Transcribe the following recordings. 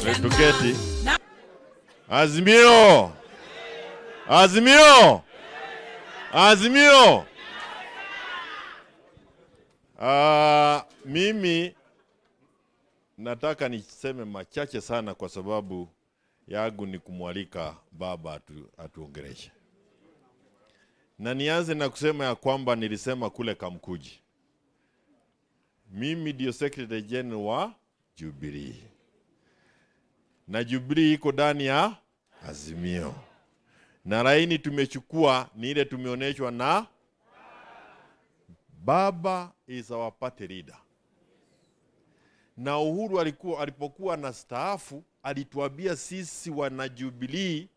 Tuketi. Azimio! Azimio! Azimio! Mimi nataka niseme machache sana kwa sababu yangu ni kumwalika baba atuongeleshe. Na nianze na kusema ya kwamba nilisema kule Kamkuji, mimi ndio Secretary General wa Jubilee. Na Jubilee iko ndani ya Azimio. Na laini tumechukua ni ile tumeonyeshwa na Baba is our party leader. Na Uhuru alipokuwa na staafu alituambia sisi wana Jubilee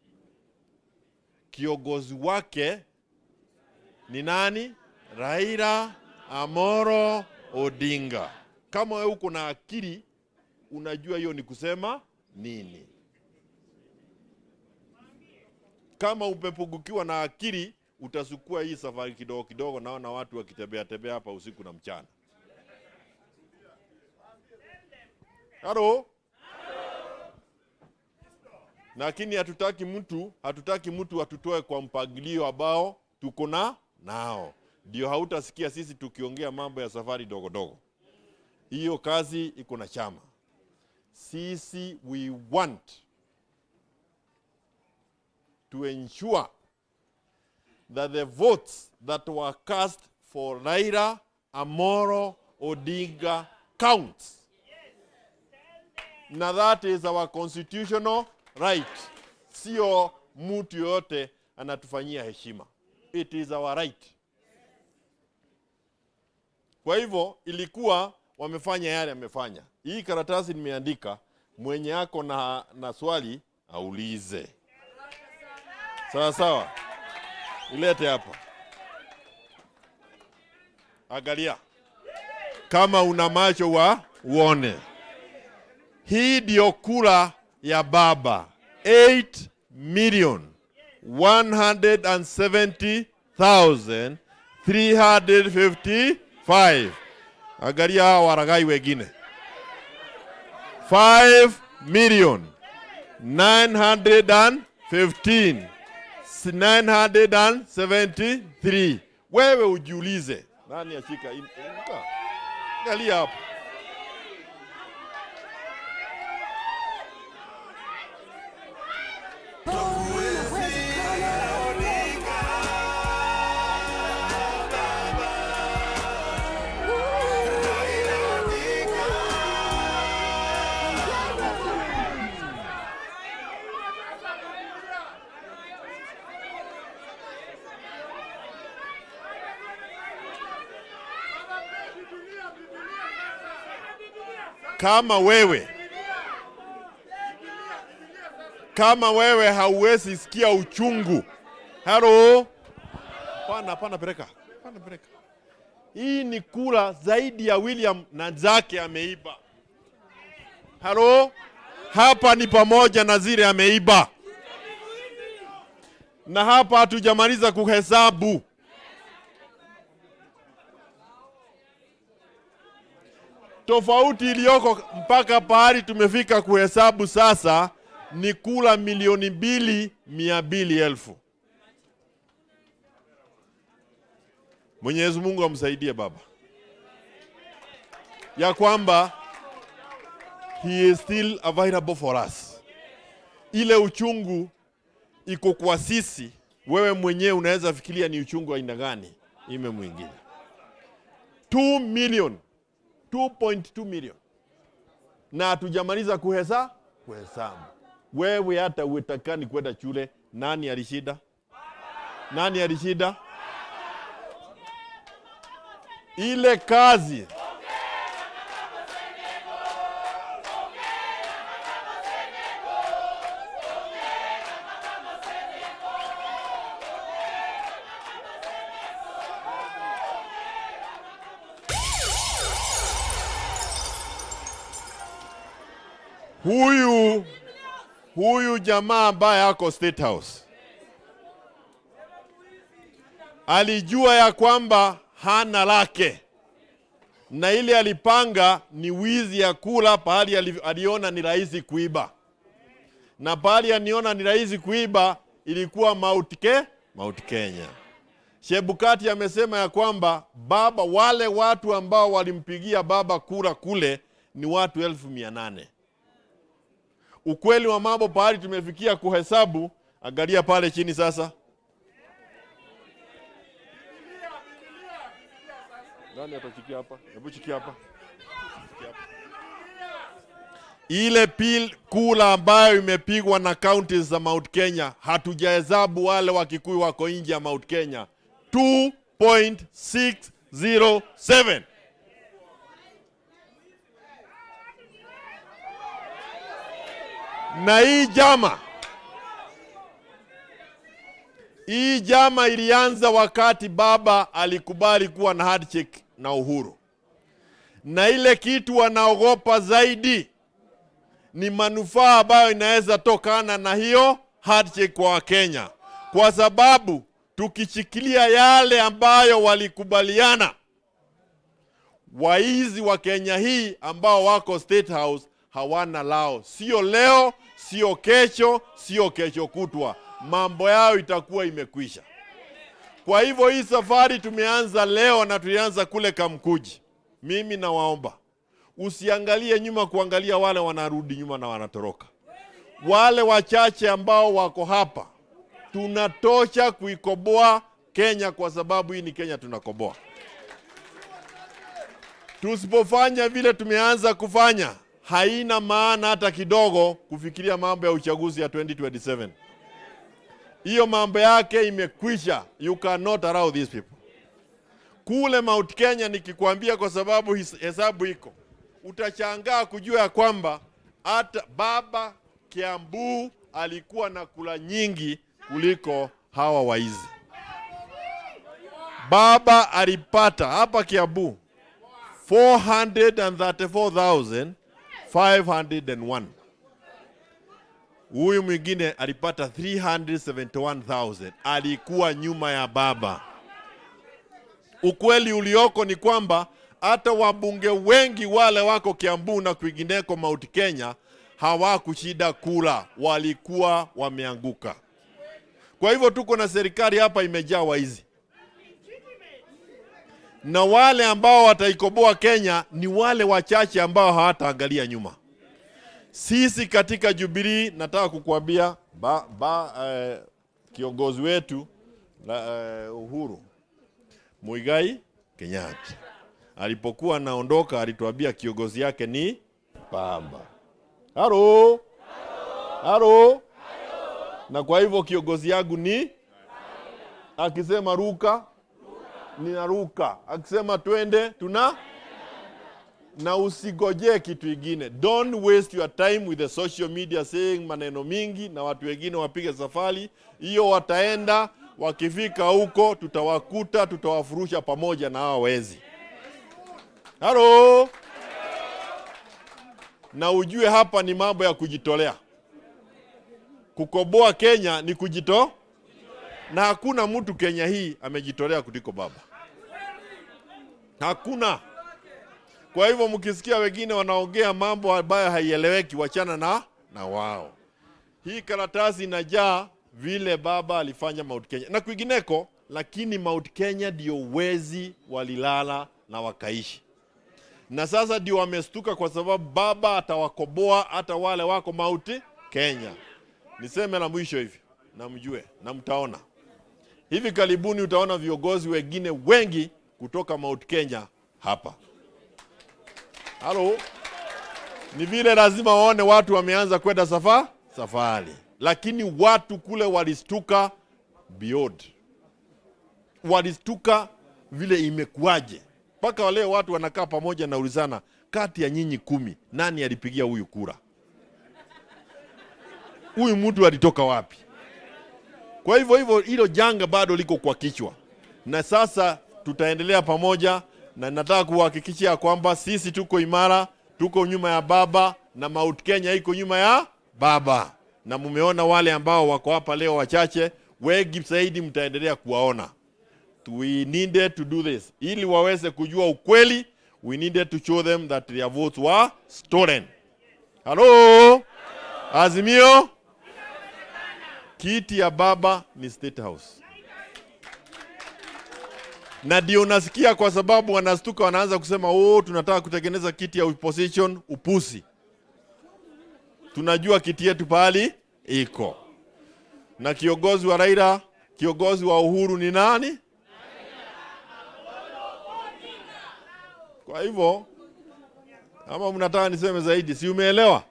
kiongozi wake ni nani? Raila Amolo Odinga. Kama wewe uko na akili unajua hiyo ni kusema nini. Kama umepungukiwa na akili utasukua hii safari kidogo kidogo. Naona watu wakitembea tembea hapa usiku na mchana. Halo? Lakini hatutaki mtu atutoe kwa mpangilio ambao tuko nao. Ndio hautasikia sisi tukiongea mambo ya safari dogo dogo. Hiyo kazi iko na chama. Sisi we want to ensure that the votes that were cast for Raila Amolo Odinga counts. Now that is our constitutional right. Sio mtu yote anatufanyia heshima. It is our right. Kwa hivyo ilikuwa wamefanya yale amefanya. Hii karatasi nimeandika, mwenye ako na swali aulize. Sawa sawa. Ilete hapa. Angalia. Kama una macho wa uone. Hii ndio kura ya baba. 8 million one hundred and seventy thousand three hundred fifty five. Angalia hawa waragai wengine. 5 million nine hundred and fifteen nine hundred and seventy three. Wewe ujiulize, nani ashika hii? Angalia hapo. Kama wewe hauwezi sikia uchungu. Hello. Pana, pana peleka. Pana peleka. Hii ni kura zaidi ya William na zake ameiba. Hello. Hapa ni pamoja na zile ameiba. Na hapa hatujamaliza kuhesabu. Tofauti iliyoko mpaka pahali tumefika kuhesabu sasa ni kura milioni mbili mia mbili elfu. Mwenyezi Mungu amsaidie baba, ya kwamba he is still available for us. Ile uchungu iko kwa sisi, wewe mwenyewe unaweza fikiria ni uchungu aina gani imemwingia. 2 million, 2.2 million. Na hatujamaliza kuhesabu. Wewe hata utakani kwenda shule, nani alishida? Nani alishida? Ile kazi huyu jamaa ambaye ako State House alijua ya kwamba hana lake. Na ile alipanga ni wizi ya kula pahali aliona ni rahisi kuiba, na pahali aliona ni rahisi kuiba ilikuwa Mount Kenya. Chebukati amesema ya kwamba baba, wale watu ambao walimpigia baba kura kule ni watu 800,000. Ukweli wa mambo pahali tumefikia kuhesabu, angalia pale chini sasa. Nani atachikia hapa? Hebu chikia hapa. Ile pil kula ambayo imepigwa na counties za Mount Kenya, hatujahesabu wale wa Kikuyu wako nje ya Mount Kenya, 2.607. Na hii jama ilianza wakati baba alikubali kuwa na handshake na Uhuru. Na ile kitu wanaogopa zaidi ni manufaa ambayo inaweza tokana na hiyo handshake kwa Wakenya, kwa sababu tukishikilia yale ambayo walikubaliana, waizi wa Kenya hii ambao wako State House hawana lao, sio leo, sio kesho, sio kesho kutwa, mambo yao itakuwa imekwisha. Kwa hivyo hii safari tumeanza leo na tulianza kule Kamkuji. Mimi nawaomba usiangalie nyuma kuangalia wale wanarudi nyuma na wanatoroka. Wale wachache ambao wako hapa tunatosha kuikoboa Kenya, kwa sababu hii ni Kenya tunakoboa. Tusipofanya vile tumeanza kufanya, haina maana hata kidogo kufikiria mambo ya uchaguzi ya 2027. Hiyo mambo yake imekwisha. You cannot allow these people. Kule Mount Kenya nikikwambia, kwa sababu hesabu iko, utashangaa kujua ya kwamba hata baba Kiambu alikuwa na kula nyingi kuliko hawa waizi. Baba alipata hapa Kiambu 434,501. Huyu mwingine alipata 371,000. Alikuwa nyuma ya baba. Ukweli ulioko ni kwamba hata wabunge wengi wale wako Kiambu na kwingineko Mount Kenya hawakushinda kura, walikuwa wameanguka. Kwa hivyo tuko na serikali hapa imejaa waizi, na wale ambao wataikoboa Kenya ni wale wachache ambao hawataangalia nyuma. Sisi katika Jubilee, nataka kukuambia kiongozi wetu Uhuru Muigai Kenyatta alipokuwa anaondoka alituambia kiongozi yake ni Baba. Halo. Halo. Na kwa hivyo kiongozi yangu ni akisema ruka, ninaruka. Akisema twende, tuna. Na usigojee kitu ingine. Don't waste your time with the social media saying maneno mingi na watu wengine wapige safari. Hiyo wataenda, wakifika huko tutawakuta, tutawafurusha pamoja na hawa wezi. Halo. Na ujue hapa ni mambo ya kujitolea. Kukoboa Kenya ni kujito, na hakuna mtu Kenya hii amejitolea kuliko baba. Hakuna. Kwa hivyo mkisikia wengine wanaongea mambo ambayo haieleweki, wachana na wao. Hii karatasi inajaa vile baba alifanya Mount Kenya na kwingineko, lakini Mount Kenya ndio wezi walilala na wakaishi. Na sasa ndio wamestuka, kwa sababu baba atawakoboa hata wale wako Mount Kenya. Niseme la mwisho hivi, na mjue na mtaona hivi karibuni, utaona viongozi wengine wengi kutoka Mount Kenya hapa. Halo. Ni vile lazima waone watu wameanza kwenda safari, lakini watu kule walistuka beyond. Walistuka vile imekuwaje. Mpaka wale watu wanakaa pamoja na ulizana, kati ya nyinyi 10 nani alipigia huyu kura? Huyu mtu alitoka wapi? Kwa hivyo hivyo hilo janga bado liko kwa kichwa. Na sasa tutaendelea pamoja, na nataka kuhakikishia kwamba sisi tuko imara, tuko nyuma ya baba na Mount Kenya iko nyuma ya baba. Na mumeona wale ambao wako hapa leo wachache, wengi zaidi mtaendelea kuwaona. We needed to do this ili waweze kujua ukweli, We needed to show them that their votes were stolen. Hello? Azimio? Kiti ya baba ni State House. Na ndio unasikia kwa sababu wanastuka, wanaanza kusema, "Oh, tunataka kutengeneza kiti ya opposition." Upusi. Tunajua kiti yetu pahali iko, na kiongozi wa Raila, kiongozi wa Uhuru ni nani? Kwa hivyo ama mnataka niseme zaidi? Si umeelewa?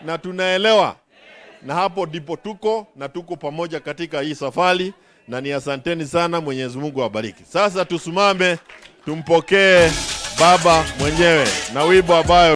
Na tunaelewa, na hapo ndipo tuko na tuko pamoja katika hii safari, na ni asanteni sana. Mwenyezi Mungu awabariki. Sasa tusimame tumpokee baba mwenyewe na wimbo ambayo